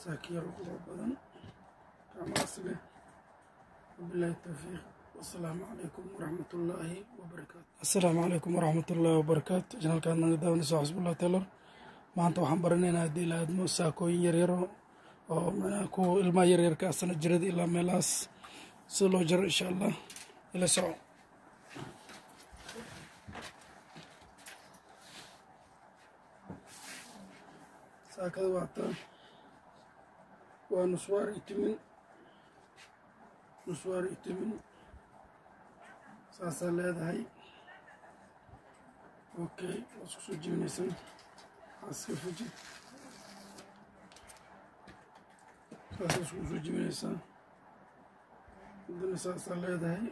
Saakiyar qurux badan, gacmahaas leh. Wabilaahi towfiiq, wasalaamu calaykum waraxmatullaahi wabarakaatu. Assalaamu calaykum waraxmatullaahi wabarakaatu. Janalkaad naga daawanaysa Xasbullah Taylor. Maanta waxaan baranaynaa, haddii la aadmo, saakooyin yaryaro oo macnaha kuwa ilmaha yaryarka ah, sana jirada ilaa meelahaas, sida loo jaro, insha Allah. Ila soco. Saakada waataa, waa nuswaar iyo timin, nuswaar iyo timin saasaa leedahay. Okay, waa isku soo jebinaysan, waxaa iska fuji, saasaa isku soo jebinaysaa. Haddana saasaa leedahay,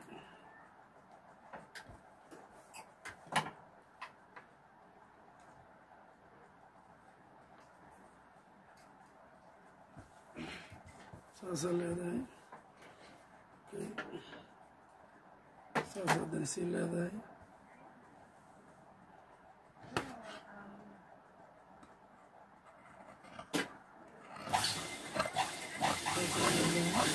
saasaa leedahay. Okay, saas haddana sii leedahay, saasaa leedahay.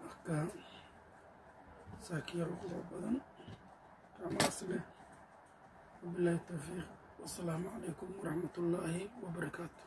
Marka saakiyar qurux badan, gacmahaas leh. Wabilaahi towfiiq, wasalaamu calaykum waraxmatullaahi wabarakaatu.